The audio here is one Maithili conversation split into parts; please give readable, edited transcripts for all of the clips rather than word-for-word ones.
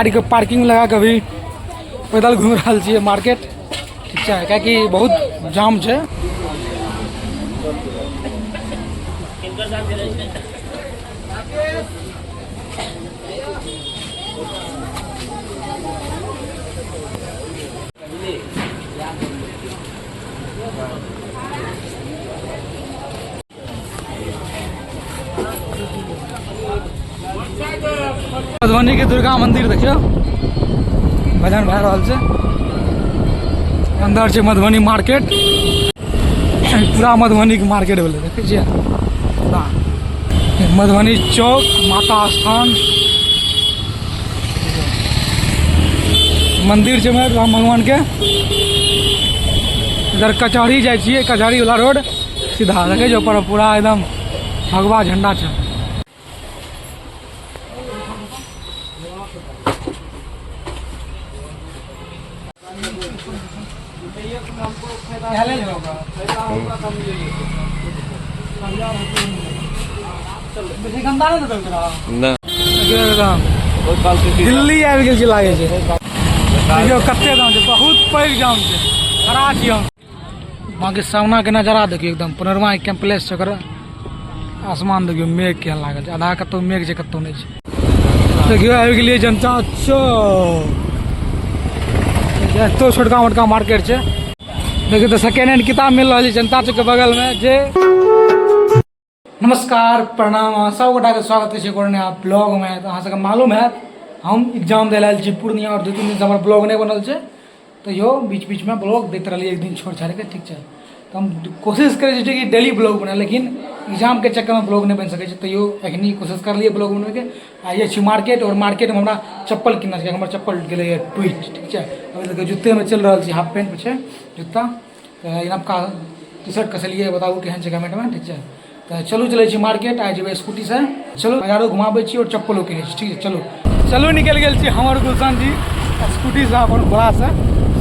गाड़ीके पार्किंग लगा कऽ अभी पैदल घुमि रहल छियै मार्केट। ठीक छै, कियाकि बहुत जाम छै। मधुबनी के दुर्गा मंदिर देखियौ, भजन भए रहल छै। अंदर छै मधुबनी मार्केट, पूरा मधुबनी के मार्केट भेलै, देखै छियै पूरा मधुबनी चौक, माता स्थान, मंदिर छै राम भगवान के। इधर कचहरी जाइ छियै, कचहरी वाला रोड सीधा देखै छियै, ऊपर पूरा एकदम भगवा झंडा छै। दिल्ली आबि गेल छै लागै छै। देखियौ कते जाम छै, बहुत पैघ जाम छै, खड़ा छी हम। बाकी सामना के नजारा देखियौ एकदम पनरमा कम्प्लेक्स छै, ओकर आसमान देखियौ, मेघ केहन लागल छै, आधा कतौ मेघ छै कतौ नहि छै। देखियौ आबि गेलियै जनता चौक, एतो छोटका मोटका मार्केट छै। देखियौ तऽ सेकेंड हैंड किताब मिल रहल छै जनता चौक के बगल में। जे नमस्कार, प्रणाम, अहाँ सब गोटाके स्वागत करै छी एक नया ब्लॉगमे। तऽ अहाँ सबके मालूम हैत हम एग्जाम दै लए आयल छी पूर्णिया, आओर 2-3 दिनसँ हमर ब्लॉग नहि बनल छै, तैयो बीच बीचमे ब्लॉग दैत रहलियै एक दिन छोड़ि छाड़िके। ठीक छै, तऽ हम कोशिश करै छी कि डेली ब्लॉग बनाए, लेकिन एग्जामके चक्करमे ब्लॉग नहि बनि सकै छै। तैयो एखनी कोशिश करलियै ब्लॉग बनबैके। आइए छी मार्केट, आओर मार्केटमे हमरा चप्पल किनना छै, हमर चप्पल गेलैए टूटि। ठीक छै, अभी तक जूतेमे चलि रहल छी, हाफ पैंट छै जूता। तऽ ई नवका टी शर्ट कसलियै, बताबू केहन छै कमेंटमे। ठीक छै, तऽ चलू चलै छी मार्केट, आइ जेबै स्कूटीसँ। चलू बाजारो घुमाबै छी आओर चप्पलो किनै छी। ठीक छै, चलू चलू। निकलि गेल छी हमर गुलशन जी स्कूटीसँ अपन घोड़ासँ।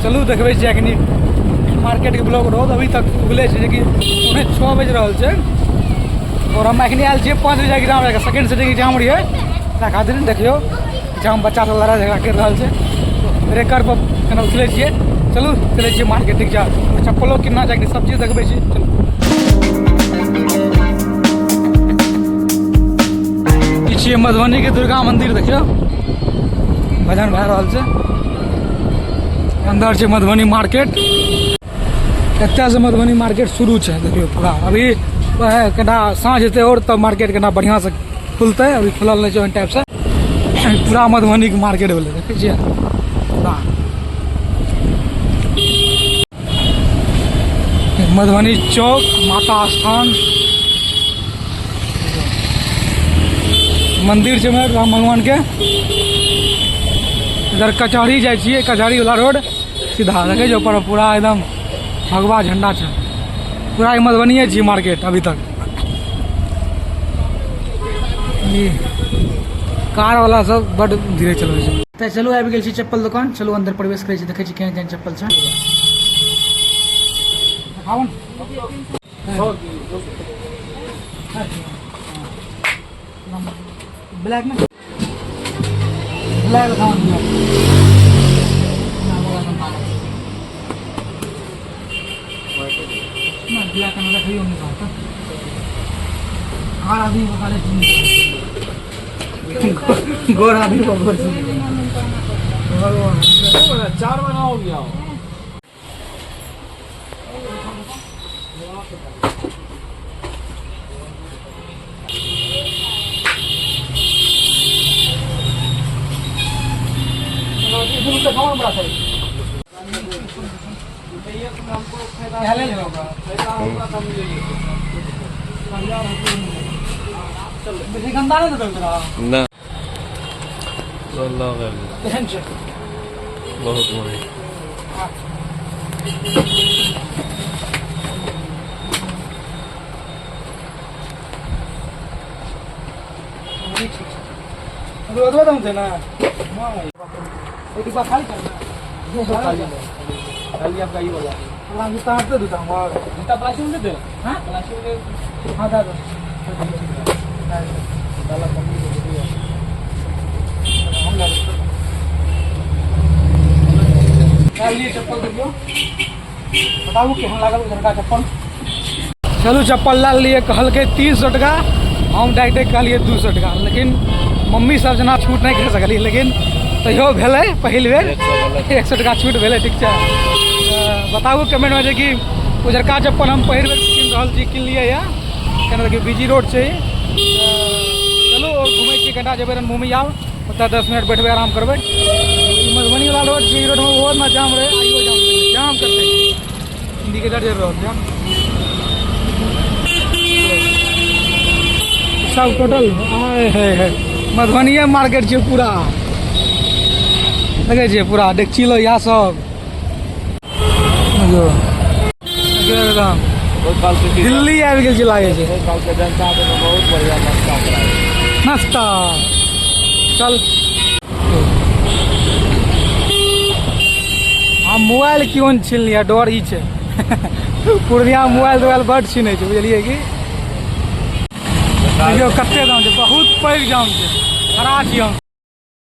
चलू देखबै छी एखनी मार्केटके ब्लॉग। रौद अभी तक उगले छै, जेकि 5:45 बाजि रहल छै, आओर हम एखनी आयल छियै 5 बजे एग्जाम लए कऽ। सेकेंड सेटिंग एग्जाम रहियै, ताहि खातिर देखियौ जाम बच्चा सब लड़ाइ झगड़ा करि रहल छै। ब्रेकर पर केना उछलै छियै। चलू चलै छियै मार्केट। ठीक छै, चप्पलो किनना छै, सब चीज देखबै छी। चलू ई छियै मधुबनी के दुर्गा मंदिर, देखियौ भजन भए रहल छै। अंदर छै मधुबनी मार्केट, एतयसँ मधुबनी मार्केट शुरू छै। देखियौ पूरा अभी कनिटा साँझ हेतै आओर तब मार्केट कनिटा बढ़िआँसँ खुलतै, अभी खुलल नहि छै ओहन टाइपसँ। पूरा मधुबनीके मार्केट भेलै, देखै छियै पूरा मधुबनी चौक, माता स्थान, मंदिर छै राम भगवान के। इधर कचहरी जाइ छियै, कचहरी वाला रोड सीधा देखै छियै, ऊपर पूरा एकदम भगवा झंडा छै। पूरा मधुबनिए छियै मार्केट अभी तक। कार वाला सब बड धीरे चलबै छै। तऽ चलू आबि गेल छी चप्पल दुकान, चलू अंदर प्रवेश करै छी, देखै छी केहन केहन चप्पल छै। देखाउ ने। ब्लैक में ब्लैक देखाउ ने, ब्लैक ब्लैक में देखियौ नहि। कार आदमी बता गोर आदमी को गोर 4 महीना हो गया हो। ना बहुत बढ़िया। ओतबे दाम छै ने, एक डिब्बा खाली छै ना? खाली खाली आपका ये वाला। ओकरा जूता हटते दूटा हमर जूता प्लास्टिक में दे दे। हाँ? प्लास्टिक में। हाँ, दे दो। डाला कंपनी को दे दिया। हम ले लेबै। लिए चप्पल देखियौ, बताबू केहन लागल उजरका चप्पल। चलू चप्पल लए लिए, कहलकै 300 टका, हम डायरेक्ट कहलियै 200 टका, लेकिन मम्मी सब जेना छूट नहि करि सकलियै, लेकिन तैयो भेलै पहिल बेर 100 टका छूट भेलै। ठीक छै, बताबू कमेंटमे जे कि उजरका चप्पल हम पहिल बेर कीन रहल छी, किनलियै यऽ। केना देखियौ बिजी रोड छै। चलू आओर घुमै छी कनिटा, जेबै रणभूमि, आब ओतऽ 10 मिनट बैठबै, आराम करबै। मधुबनी वाला रोड छै, ई रोडमे ओहो ने जाम रहै, आइयो जाम रहै, जाम करतै इंडिकेटर जरि रहल छै सब टोटल। आय है है मधुबनिए मार्केट छै पूरा, देखै छियै पूरा डेकची लोहिया सब। देखियौ एकदम दिल्ली आबि गेल छै लागै छै। बहुत बढ़िया नाश्ता। नाश्ता चल। हम मोबाइल क्यों छीन लिया, डर ई छै पूर्णिया मोबाइल तोबाइल बड छीनै छै, बुझलियै की। देखियौ कते जाम छै, बहुत पैघ जाम छै, खड़ा छी हम।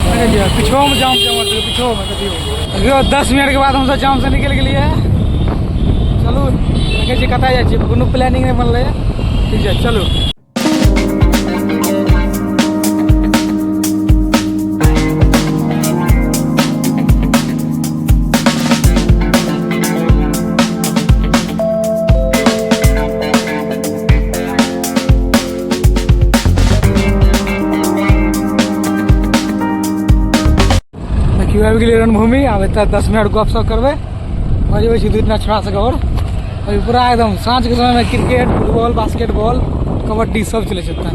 देखै छियै पिछोमे जाम छै हमर सबके, पिछोमे देखियौ। देखियौ 10 मिनटके बाद हमसब जामसँ निकलि गेलियै। चलू देखै छियै कतऽ जाइ छियै, कोनो प्लानिंग नहि बनलै। ठीक छै चलू। देखियौ आबि गेलियै रणभूमि। आब एतऽ 10 मिनट गप सप करबै, बजबै छी 2 3 छोड़ा सबके। आओर अभी पूरा एकदम साँझके समयमे क्रिकेट, फुटबॉल, बास्केटबॉल, कबड्डी सब चलै छै एतऽ,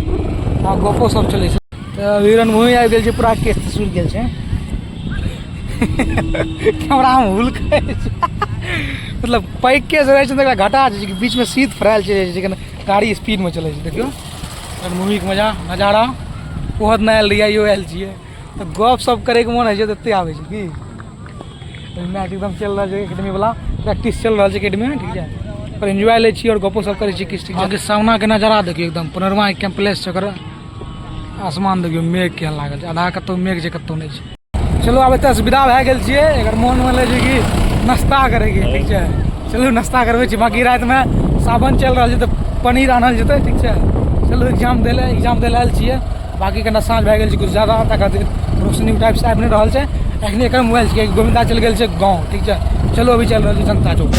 आ गपो सब चलै छै। तऽ अभी रणभूमि आबि गेल छै, पूरा केस सुखि गेल छै, कैमरामे हुलकै छै, मतलब पैघ केस रहै छै तऽ एकरा घटा छै कि बीचमे शीत फरायल छै, लेकिन गाड़ी स्पीडमे चलै छै। देखियौ रणभूमिके मजा नजारा, ओहद नहि आयल रहियै, आइयो आयल छियै तऽ गप सप करैके मोन होइ छै तऽ एते आबै छै की। मैच एकदम चलि रहल छै, एकेडमी वाला प्रैक्टिस चलि रहल छै एकेडमी मे। ठीक छै, पर एन्जॉय लै छी आओर गपो सब करै छी किछु। ठीक छै, अहाँके सामना के नजारा देखियौ एकदम पनरमा कैम्पलेस छै, ओकर आसमान देखियौ, मेघ केहन लागल छै, आधा कतौ मेघ छै कतौ नहि छै। चलू आब एतऽसँ विदा भए गेल छियै, एकर मोन भेलै जे कि नाश्ता करैके। ठीक छै चलू नाश्ता करबै छी, बाँकी रातिमे सावन चलि रहल छै तऽ पनीर आनल जेतै। ठीक छै चलू एग्जाम दै लए, एग्जाम दै लए आयल छियै, बाँकी कनिटा साँझ भए गेल छै किछु ज्यादा, तकर खातिर रोशनी टाइपसँ आबि नहि रहल छै। एखनी एकर मोबाइल छै, गोविन्दा चलि गेल छै गाँव। ठीक छै चलू अभी चलि रहल छै जनता चौक।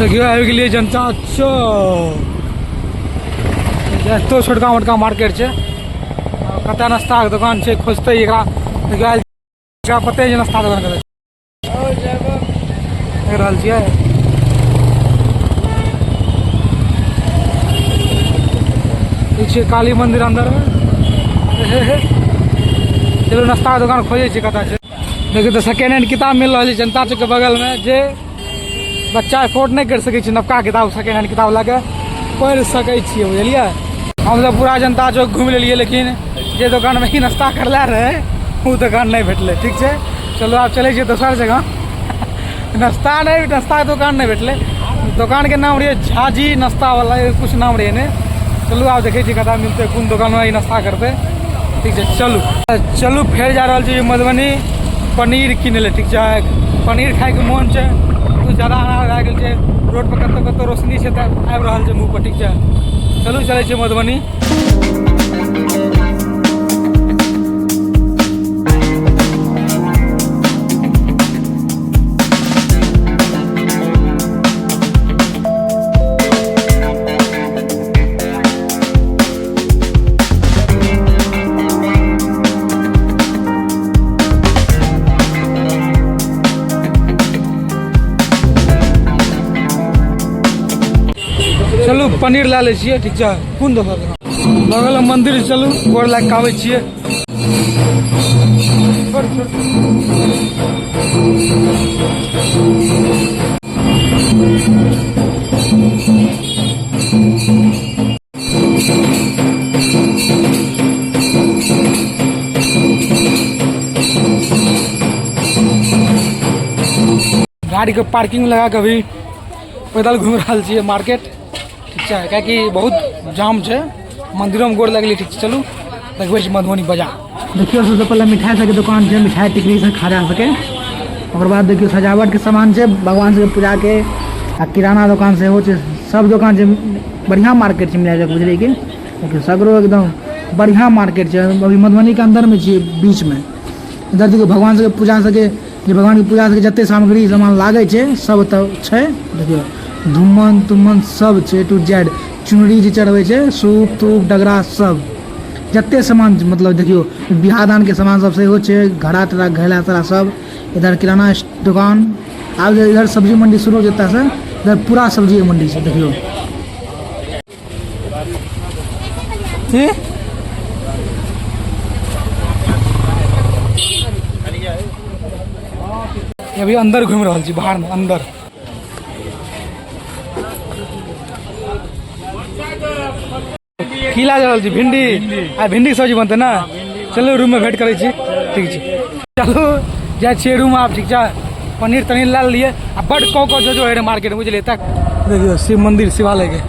देखियौ आबि गेलियै जनता चौक। एतो छोटका मोटका मार्केट छै, कतऽ नाश्ताके दोकान छै खोजतै एकरा। देखियौ आयल, एकरा पते छै नाश्ता दोकान कतऽ देख रहल छियै। ई छियै काली मंदिर अंदरमे। चलू नाश्ता दोकान खोजै छियै कतऽ छै। देखियौ तऽ सेकेंड हैंड किताब मिल रहल छै जनता चौकके बगलमे, जे बच्चा एफोर्ड नहि करि सकै छै नवका किताब, सेकेंड हैंड किताब लए कऽ पढ़ि सकै छियै, बुझलियै। हमसब पूरा जनता चौक घुमि लेलियै, लेकिन जे दोकानमे ही नाश्ता करले रहै ओ दोकान नहि भेटलै। ठीक छै चलू आब चलै छियै दोसर जगह। नाश्ता नहि, नाश्ताके दोकान नहि भेटलै, दोकानके नाम रहै झाजी नाश्ता वाला, किछु नाम रहै ने। चलू आब देखै छियै कतऽ मिलतै, कोन दोकानमे ई नाश्ता करतै। ठीक छै चलू चलू फेर जा रहल छी मधुबनी पनीर किनै लए। ठीक छै, पनीर खाइके मोन छै, किछु ज्यादा अन्हार भए गेल छै, रोडपर कतहु कतहु रोशनी छै तऽ आबि रहल छै मुँहपर। ठीक छै चलू चलै छियै मधुबनी। चलू पनीर लए लै छियै। ठीक छै, कोन दोकान बगलमे मन्दिर, चलू गोर लागि कऽ आबै छियै। गाड़ी के पार्किंग लगा के अभी पैदल घूमि रहल छियै मार्केट, ठीक छै, कियाकि बहुत जाम छै। मंदिरोमे गोर लगलै, ठीक छै। चलू देखबै छी मधुबनी बाजार। देखियौ सबसँ पहिले मिठाइ सबके दोकान छै, मिठाइ टिकरी सब खा जा सके। ओकर बाद देखियौ सजावटके सामान छै भगवान सबके पूजाके, आ किराना दोकान सेहो छै। सब दोकान छै, बढ़िआँ मार्केट छै मिला जुला बुझलियै कि। देखियौ सगरो एकदम बढ़िआँ मार्केट छै। अभी मधुबनीके अन्दरमे छियै, बीचमे। इधर देखियौ भगवान सबके पूजा सबके जे भगवानके पूजा सबके जते सामग्री सामान लागै छै सब ओतऽ छै। देखियौ धूमन तूमन सब छै, ए टू जेड। चुनरी जे चढ़बै छै, सूप तूप डगरा सब जते सामान, मतलब देखियौ बियाह दानके सामान सब सेहो छै, घड़ा तड़ा घैला तड़ा सब। इधर किराना दोकान। आब जे इधर सब्जी मंडी शुरू हो जेता से इधर पूरा सब्जी मंडी छै। देखियौ की अभी अंदर घूमि रहल छी, बाहर में अंदर। की ला रहल छी? भिंडी। आ भिंडी के सब्जी बनतै ने? चलू रूम में भेंट करै छी, ठीक छै। चलू जाइ छियै रूम आब, ठीक छै। पनीर तनीर लए लेलियै आ बड कौ कौ जो जो होइ रहै मार्केट, बुझलियै। तक देखियौ शिव मंदिर शिवालय के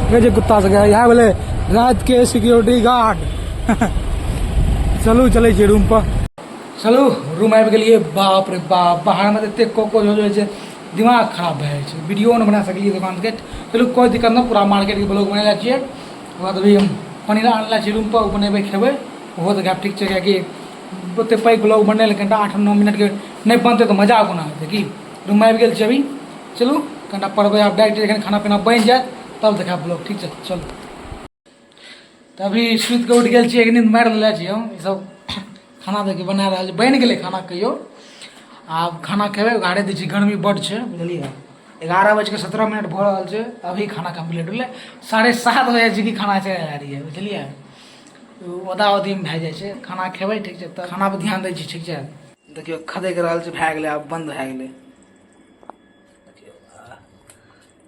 देखै छै कुत्ता सबके, इएह भेलै राति के सिक्योरिटी गार्ड। चलू चलै छियै रूम पर। चलू रूम आबि गेलियै। बाप रे बाप, बाहरमे तऽ एतेक कोको जो होइ छै, दिमाग खराब भए जाइ छै। वीडियो नहि बना सकलियै दोकानके। चलू कोइ दिक्कत नहि, पूरा मार्केटके ब्लॉग बनेने छियै। ओकर बाद अभी हम पनीर आनले छियै रूमपर, ओ बनेबै खेबै, ओहो तऽ खायब, ठीक छै। किएकि ओतेक पैघ ब्लॉग बनेलै कनिटा 8-9 मिनटके नहि बनतै तऽ मजा कोना हेतै की। रूममे आबि गेल छियै अभी। चलू कनिटा पढ़बै आब डायरेक्ट, जखन खाना पीना बनि जायत तब देखायब ब्लॉग, ठीक छै। चलू तऽ अभी सुति कऽ उठि गेल छियै, एक नींद मारि लेले छियै हम। ईसब खाना देखियौ बना रहल छै, बनि गेलै खाना कहियो। आब खाना खेबै, उघाड़े दै छी, गर्मी बड्ड छै बुझलियै। 11:17 भऽ रहल छै, अभी खाना कम्प्लीट भेलै। 7:30 बजे छै कि खाना चढ़ा रहियै, बुझलियै। ओदा ओदीमे भए जाइ छै। खाना खेबै, ठीक छै। तऽ खानापर ध्यान दै छी, ठीक छै। देखियौ खदकि रहल छै, भए गेलै, आब बन्द भए गेलै।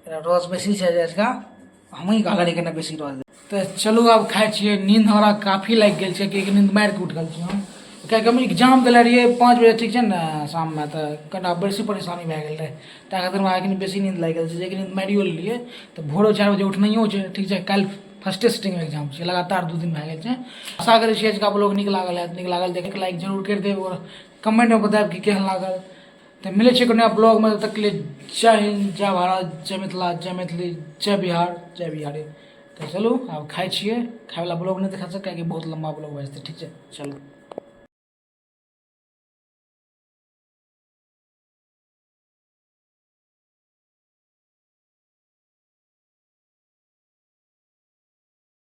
देखियौ रस बेसी छै आजका, हमही कहले रही कने बेसी रस। तऽ चलू आब खाइ छियै। नींद हमरा काफी लागि गेल छै, किएकि नींद मारि कऽ उठल छी हम, किएकि हम एग्जाम देले रहियै 5 बजे, ठीक छै ने, शाममे। तऽ कनिटा बेसी परेशानी भए गेल रहै, ताहि खातिर हमरा कनि बेसी नींद लागि गेल छै, जेकि नींद मारियो लेलियै। तऽ भोरो 4 बजे उठनाइयो छै, ठीक छै। काल्हि फर्स्टे सिटिंगमे एग्जाम छै, लगातार 2 दिन भए गेल छै। आशा करै छियै आजुका ब्लॉग नीक लागल हैत। नीक लागल तऽ एक लाइक जरूर करि देब आओर कमेंटमे बतायब कि केहन लागल। तऽ मिलै छै कोनो ब्लॉगमे, तब तक के लिए जय हिन्द, जय भारत, जय मिथिला, जय मैथिली, जय बिहार, जय बिहारी। तऽ चलू आब खाइ छियै। खायवला ब्लॉग नहि देखा सकै, कियाकि बहुत लम्बा ब्लॉग भए जेतै, ठीक छै। चलू।